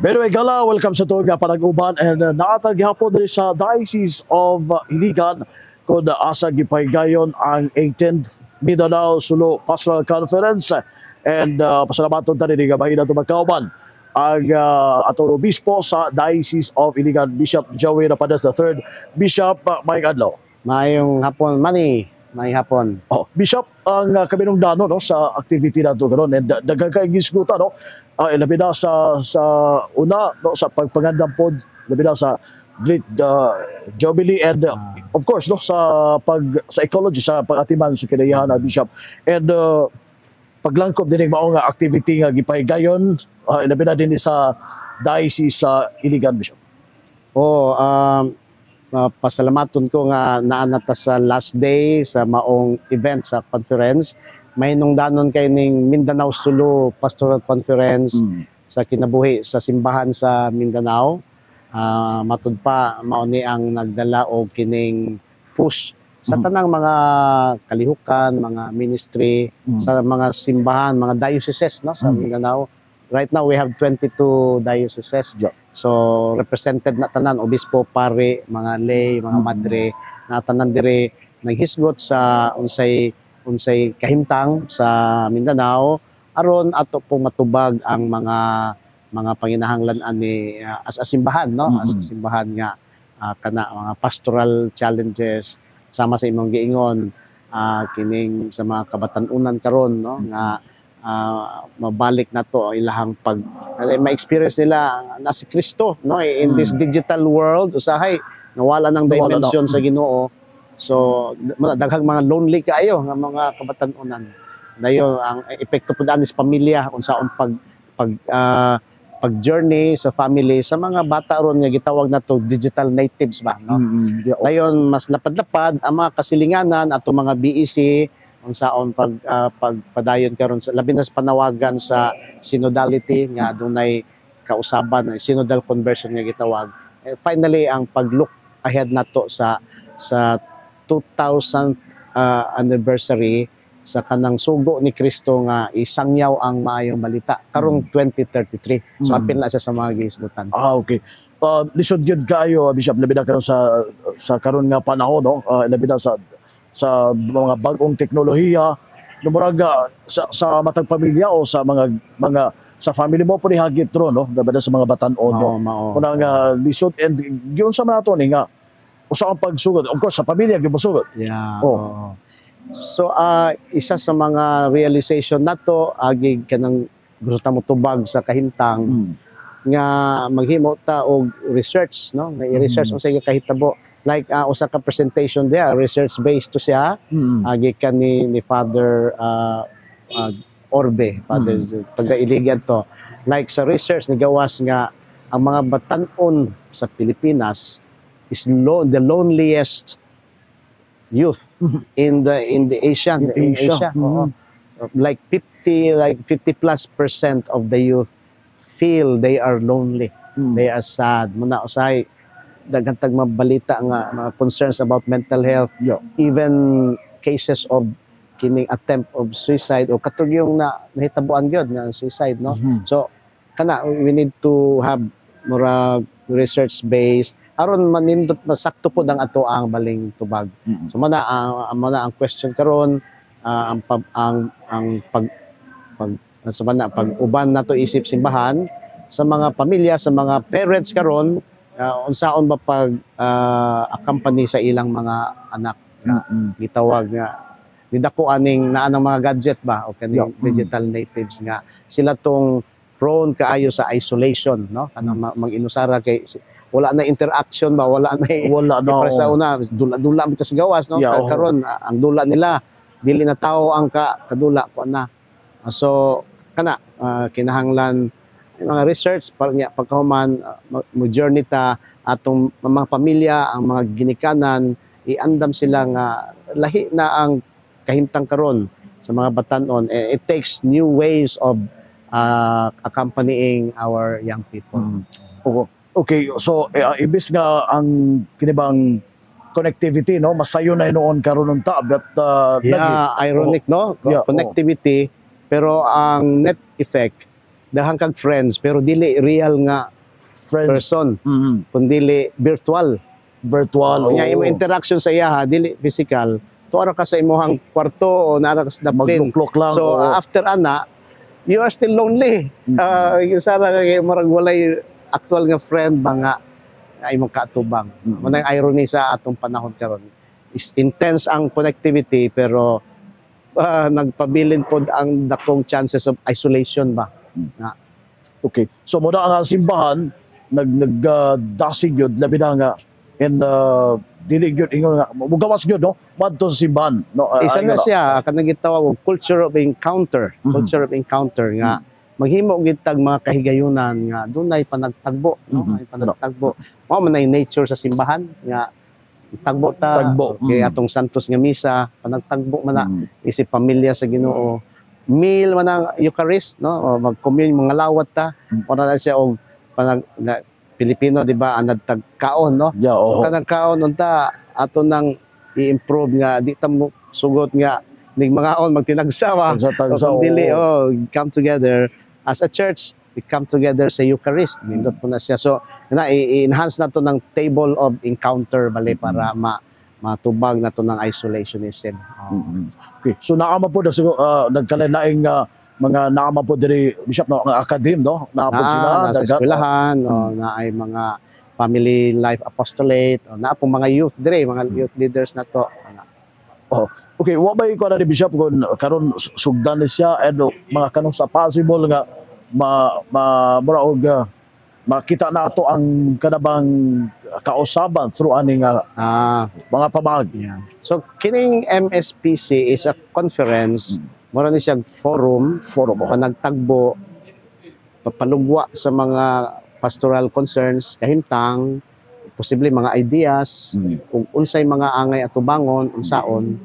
Pero gala, welcome sa tuig nga panag-uban and naa ta gihapon diri sa Diocese of Iligan kung asa gipahigayon ang 18th Mindanao Sulu Pastoral Conference and pasalamaton ta ni nga bahin nato magkauban ang atong obispo sa Diocese of Iligan, Bishop Joey Rapadas III. Bishop, maayong adlaw. Maayong hapon, Manny. Maayong hapon. Oh, Bishop, ang kaminungdano, no, sa activity nato karon and daghan kay gisgutan, no. Labi na sa una, no, sa pagpangandam pod, labi na sa Great Jubilee and of course, no, sa pag sa ecology, sa pag-atiman sa kinaiyahan na, Bishop. And paglangkob din mao nga activity nga gipahigayon, labi na din sa diocese sa Iligan, Bishop. Oh, pasalamaton ko nga naa na ta sa last day sa maong event sa conference. May nungdanon kay ning Mindanao Sulu Pastoral Conference sa kinabuhi sa simbahan sa Mindanao. Matud pa mao ni ang nagdala og kining push sa tanang mga kalihukan, mga ministry, sa mga simbahan, mga dioceses, no, sa Mindanao. Right now we have 22 dioceses. So represented na tanan, obispo, pare, mga lay, mga madre, na tanan dire naghisgot sa unsay unsay kahimtang sa Mindanao aron ato pong matubag ang mga panginahanglan ani as a simbahan, no, as a simbahan nga kana mga pastoral challenges sama sa imong giingon, kining sa mga kabatan-unan karon, no, nga mabalik na to ang ilahang pag ma-experience nila na si Kristo, no, in this digital world. Usahay nawala ng Nawala na. Dimension sa Ginoo, so daghang mga lonely kaayo nga mga kabatan-unan. Dayon ang epekto pud ani sa pamilya, unsaon pag pag pag journey sa family sa mga bata ron nga gitawag na to digital natives ba, no? Yeah. Dayon mas lapad-lapad ang mga kasilinganan ato mga BEC, unsaon pag pagpadayon karon sa labi na sa panawagan sa synodality nga adunay kausaban, synodal conversion nga gitawag. Eh, finally ang pag-look ahead nato sa 2000 anniversary sa kanang sugo ni Kristo nga isangyaw ang maayong balita karong 2033. So apil na siya sa mga gihisgutan. Ah, okay. Lisod gyud kaayo, Bishop, labi na karon sa karon nga panahon, no? Labi na sa mga bag-ong teknolohiya. No, murag sa matag pamilya o sa mga sa family mo pud hagit ro, no? Labi na sa mga batan-on, no? Mao, mao. Muna nga lisod and giunsa man nato ni nga usa ang pagsugod. Of course, sa pamilya gyud mosugod. Yeah. Oh. Oo. So isa sa mga realization nato agi kanang gusto ta mo tubag sa kahimtang nga maghimo ta og research, no, may research unsay kahitabo, like usa ka presentation dia, research based to siya, agi ka ni Father Orbe, Father taga Iligan to. Like sa research ni gawas nga ang mga batan-on sa Pilipinas is the loneliest youth in the Asian In in Asia. Asia. Oo. Like 50, like 50+% of the youth feel they are lonely. They are sad. Muna usahay daghan tag mabalita nga mga concerns about mental health, even cases of kining attempt of suicide o katong yung na nahitabuan gyud nga suicide, no? So kana we need to have murag research based aron manindot masakto pod ang ato ang baling tubag. So mana ang question karon, ang pag, ang pag pag sa mana pag uban nato isip simbahan sa mga pamilya, sa mga parents karon, unsaon ba pag accompany sa ilang mga anak nga gitawag nga nidako aning naa ng mga gadget ba o kaning digital natives nga sila tong prone kaayo sa isolation, no, kanang mag-inusara kay wala na interaction ba, wala na Wala na. Para sa una dula-dula bitaw sa gawas, no? Karon ang dula nila dili na tao ang kadula ko na. So kana kinahanglan mga research para niya pagkahuman mo journey ta atong mga pamilya, ang mga ginikanan, iandam sila nga lahi na ang kahimtang karon sa mga batan-on. Eh, it takes new ways of accompanying our young people. Oo. Okay, so ibis nga ang kinibang connectivity, no, masayo na noon karon unta, but lagi Yeah, ironic, no? Yeah, oo. Connectivity, pero ang net effect Daghan kag friends pero dili real nga friends person, kundili virtual. Virtual. Unya imo interaction sa iya dili physical. Tuara ka sa imong kwarto o naa ra ka sa daplin. Magluklok lang. So after ana, you are still lonely. Sara kay murag walay actual nga friend ba nga nga imong kaatubang. Mao nang irony sa atong panahon karon. Is intense ang connectivity pero nagpabilin pod ang dakong chances of isolation ba. Nga. Okay. So mao na ang simbahan nag nag dasig yun, labi na nga and dili gyud ingon nga mugawas gyud, no, madto sa simbahan, no? Isa na ingon na. Siya kanang gitawag og culture of encounter, culture of encounter nga maghimo gyud tag mga kahigayunan nga dunay panagtagbo, no? May panagtagbo. Mao man ay nature sa simbahan nga tagbo ta. Tagbo, Kay atong Santos nga misa, panagtagbo man na isip pamilya sa Ginoo. Meal man ang Eucharist, no? O mag-commune, mga lawat ta. Ora na siya og panag na, Pilipino, di ba, anad tag kaon, no? Yeah. So kanang kaon unta ato nang i-improve nga di ta mo sugot nga nig mangaon magtinagsa ba. Tagsa tagsa. So, kung dili, oh, come together as a church, we come together sa Eucharist. Nindot po na siya. So, na i-enhance na to ng table of encounter bali para matubag na to ng isolationism. Oh. Okay. So naa man po na siguro nagkalain mga naa man po diri, Bishop, no, ang academe, no? Naa po sila Na, nasa eskwelahan, o na ay mga family life apostolate, o naa pong mga youth dire, mga youth leaders na to. Ana. Okay, wa ba ko na ni Bishop kung karon sugdan ni siya and mga kanong sa possible nga ma, ma mura og makita na ato ang kanabang kausaban through aning mga pamagi? Yeah. So kining MSPC is a conference, mura ni siya forum, Forum. Panagtagbo, papalugwa sa mga pastoral concerns, kahimtang, posible mga ideas, kung unsay mga angay atubangon, unsaon,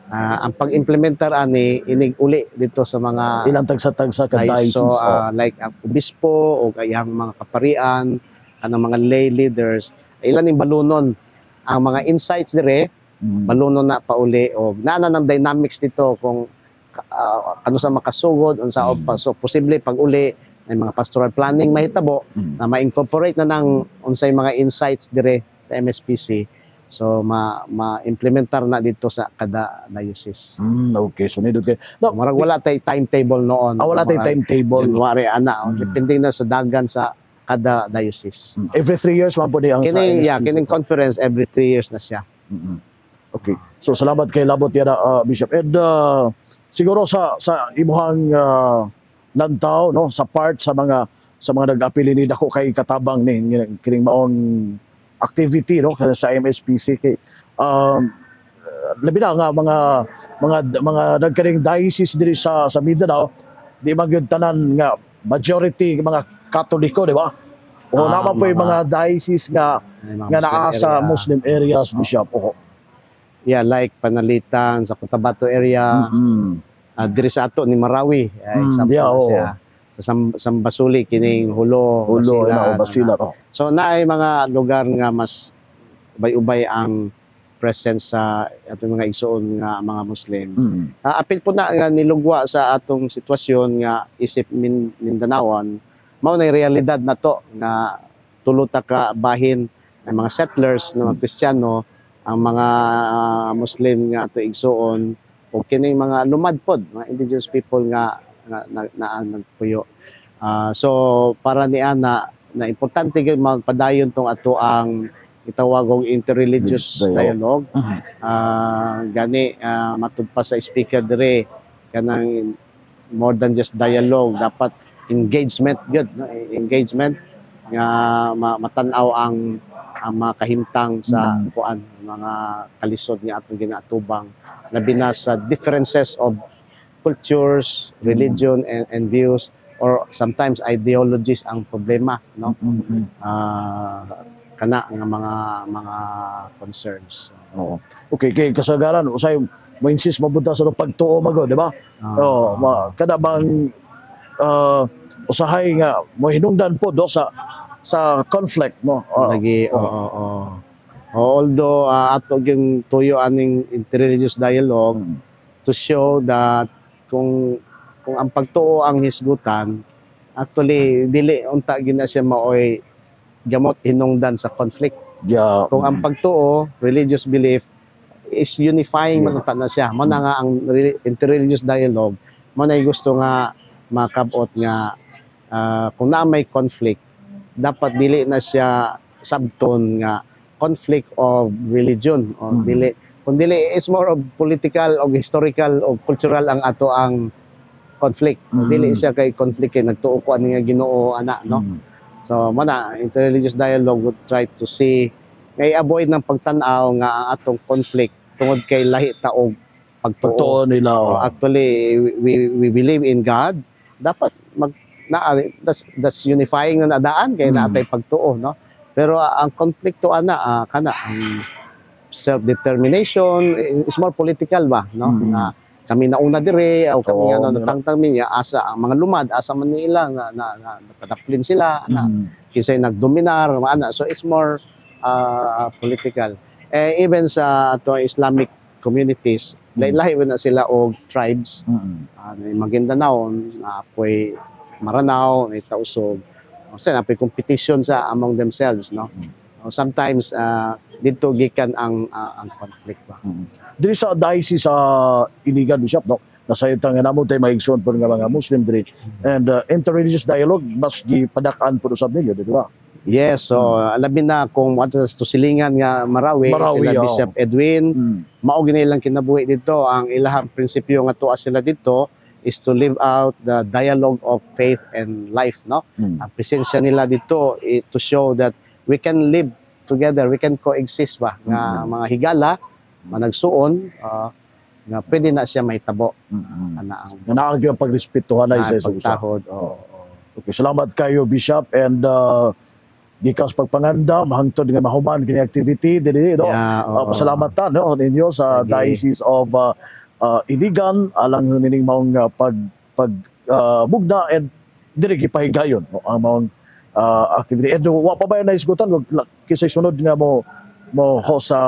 ang pag-implementar ani inig uli dito sa mga Ilang tagsa-tagsa ka diocese. diocese. So, like ang obispo o iyang mga kaparian, kanang mga lay leaders, ilan ning balunon ang mga insights dire, balunon na pauli o naa na ng dynamics dito kung ano sa makasugod, unsa mm. pa. So posible pag uli may mga pastoral planning mahitabo na ma-incorporate na ng unsay mga insights dire sa MSPC. So ma-implementar na dito sa kada diocese. Okay, so nindot kay. No, Marag wala tay timetable noon. Ah, wala tay Marag timetable. January ana, depende na sa dagan sa kada diocese. Every 3 years man po ni ang sa Kining, yeah, MSPC. Kining conference every 3 years na siya. Okay. So salamat kay labot yana, Bishop. And siguro sa imuhang lantaw, no, sa part sa mga nag-apili ni dako kay katabang ni kining maong activity, no, sa MSPC kay labi na nga mga nagkaning diocese diri sa Mindanao, di man gyud tanan nga majority mga Katoliko, di ba? O Ah, naman po yung mga diocese nga May mga nga Muslim naa sa area. Muslim areas, Bishop. Oo. Yeah, like Panalitan sa Cotabato area, diri sa ato ni Marawi, example na siya. Sa Sambasuli kining Jolo, Jolo Basilan, na o Basilan. ana. Oh. So naay mga lugar nga mas ubay-ubay ang presence sa atong mga igsoon nga mga Muslim. Apil po na nga nilugwa sa atong sitwasyon nga isip Mindanaoan, mao na realidad na to nga tulo ta ka bahin ng mga settlers na mga Kristiyano, ang mga Muslim nga ato igsoon o kining mga lumad pod, mga indigenous people nga na nagpuyo. So para ni ana na importante gyud magpadayon tong ato ang itawagong interreligious Dialogue. dialogue. Gani matud pa sa speaker dire, kanang more than just dialogue, dapat engagement gyud, no? Engagement nga matan-aw ang mga kahimtang sa kuan, mga kalisod nga atong ginaatubang, labi na sa differences of cultures, religion and views or sometimes ideologies ang problema, no? Kana nga mga concerns. Oo. Okay, kay kasagaran usay mo insist mapunta sa pagtuo mago, di ba? Ah. Oh, kada bang usahay nga mo hinungdan po do sa conflict, no? Oo. Lagi, oo. Oh, although ato yung tuyo aning interreligious dialogue to show that kung ang pagtuo ang hisgutan, Actually, dili unta gina siya maoy gamot hinungdan sa conflict. Kung ang pagtuo, religious belief is unifying man unta na siya. Mo na nga ang interreligious dialogue, mo na gusto nga makabot nga kung naa may conflict, dapat dili na siya sabton nga conflict of religion o dili, kung dili, it's more of political o historical o cultural ang ato ang conflict. Dili siya kay conflict kay nagtuo ko ani nga Ginoo ana, no? So mo na interreligious dialogue would try to see nga i-avoid ng pagtan-aw nga ang atong conflict tungod kay lahi ta og pagtuo. Pagtuo nila. Oh, actually, we believe in God. Dapat mag na that's unifying na nadaan kay naatay pagtuo, no? Pero ang konflikto ana, kana ang self-determination is more political ba, no? Nga kami nauna dire o kami nga ano, natangtang mi niya asa ang mga lumad, asa man nila nga na napadaplin sila na kinsay nagdominar mga ana. So it's more political. Eh, even sa ato Islamic communities, lahi-lahi na sila og tribes. May Maguindanao, na apoy Maranao, may Tausog. Sa napoy competition sa among themselves, no? Sometimes dito gikan ang conflict ba. Diri sa diocese sa Iligan, Bishop, no? Nasayod nga namo tay maigsoon po nga mga Muslim diri. And interreligious dialogue mas gipadak-an po usab ninyo, di ba? Yes, so labi na kung adto sa tusilingan nga Marawi, Marawi, sila oo. Bishop Edwin, mao gini ilang kinabuhi dito. Ang ilahang prinsipyo nga tuwa sila dito is to live out the dialogue of faith and life, no? Ang presensya nila dito to show that we can live together, we can coexist ba nga mga higala, managsuon, nga pwede na siya mahitabo. Ana ang Nga naa gyud ang pagrespetuhan na isa sa usa. Pagtahod. Oo. Okay, salamat kayo, Bishop, and gikan sa pagpangandam hangtod nga mahuman kini activity dinhi, no? Yeah, oo. Pasalamat ta, no, ninyo sa Lagi. Diocese of Iligan alang nining maong pag pag mugna and diri gipahigayon, no, ang maong activity. And wa pa ba nahisgutan kisay sunod nga mo mo host sa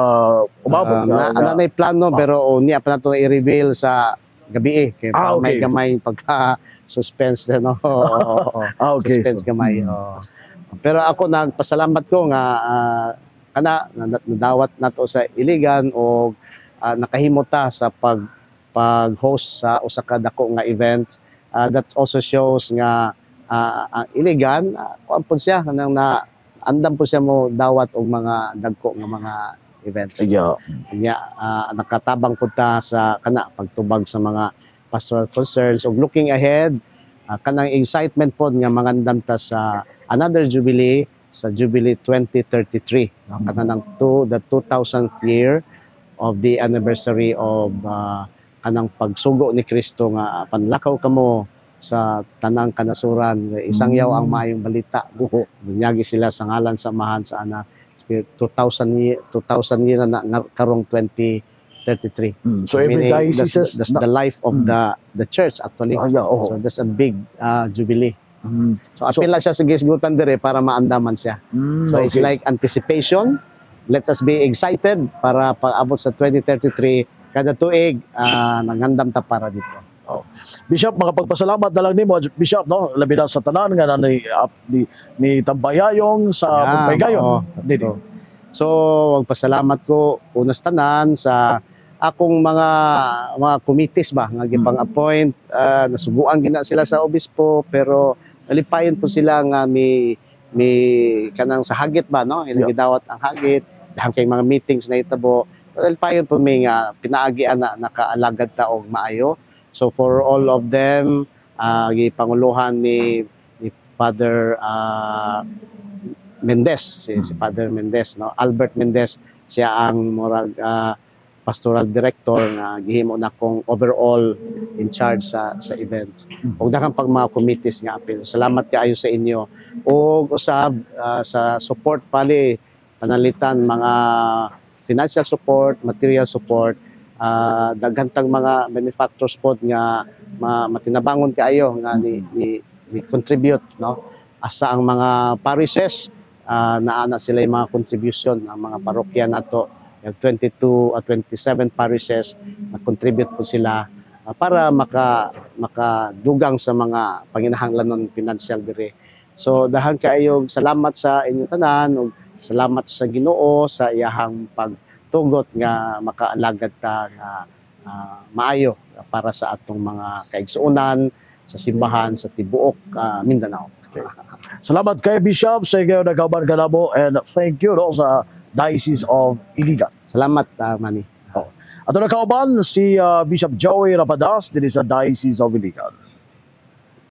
umabot Na, ana na plano pero niya pa nato i-reveal sa gabi eh. Kaya may gamay pagka suspense, no. Oo. Ah, okay. Suspense gamay. Oo. Pero ako nagpasalamat ko nga kana nadawat nato sa Iligan o nakahimo ta sa pag pag-host sa usa ka dako nga event. That also shows nga ang Iligan, kuan pud siya kanang na andam po siya mo dawat og mga dagko nga mga events. Nya nakatabang pud ta sa kana pagtubag sa mga pastoral concerns ug looking ahead, kanang excitement pod nga mangandam ta sa another jubilee, sa Jubilee 2033, no? Kanang the 2000th year of the anniversary of kanang pagsugo ni Kristo nga panlakaw kamo sa tanang kanasuran, isangyaw ang maayong balita. Bunyagi sila sa ngalan sa Amahan, sa Anak, Spirit. 2000 year, 2000 year na karong 2033. So every Meaning, diocese that's the life of the church actually. Ah, yeah, oo. So that's a big jubilee. So apil lang siya sa gisgutan dire para maandaman siya. So it's like anticipation. Let us be excited para pag-abot sa 2033, kada tuig nangandam ta para dito. Bishop, makapagpasalamat na lang nimo, Bishop, no? Labi na sa tanan nga na ni tambayayong sa Yeah, pagpaygayon. Oo, Dili. totoo. So, magpasalamat ko una sa tanan sa akong mga committees ba nga gipang-appoint, nasuguan gina sila sa obispo pero nalipayon po sila nga mi kanang sa hagit ba, no, ilang gidawat ang hagit dahil kay mga meetings na itabo. Nalipayon po mi nga pinaagian na nakaalagad ta og maayo. So for all of them, gipanguluhan ni Father Mendez, si Father Mendez, no, Albert Mendez, siya ang murag pastoral director nga gihimo na kong overall in charge sa event. Ug daghang pag mga committees nga apil. Salamat kaayo sa inyo. Ug usab sa support pali panalitan mga financial support, material support, daghan tang mga benefactors pod nga matinabangon kaayo nga ni contribute, no, asa ang mga parishes, naa na sila yung mga contribution. Ang mga parokya nato, yung 22 at 27 parishes, na contribute po sila. para makadugang sa mga panginahanglanon financial diri. So daghan kaayo salamat sa inyong tanan ug salamat sa Ginoo sa iyahang pagtugot nga makaalagad ta nga maayo para sa atong mga kaigsuonan sa simbahan sa tibuok Mindanao. Salamat kay Bishop sa inyo nagkauban kanamo and thank you, no, sa Diocese of Iligan. Salamat, Manny. Ato nakauban si Bishop Joey Rapadas dinhi sa Diocese of Iligan.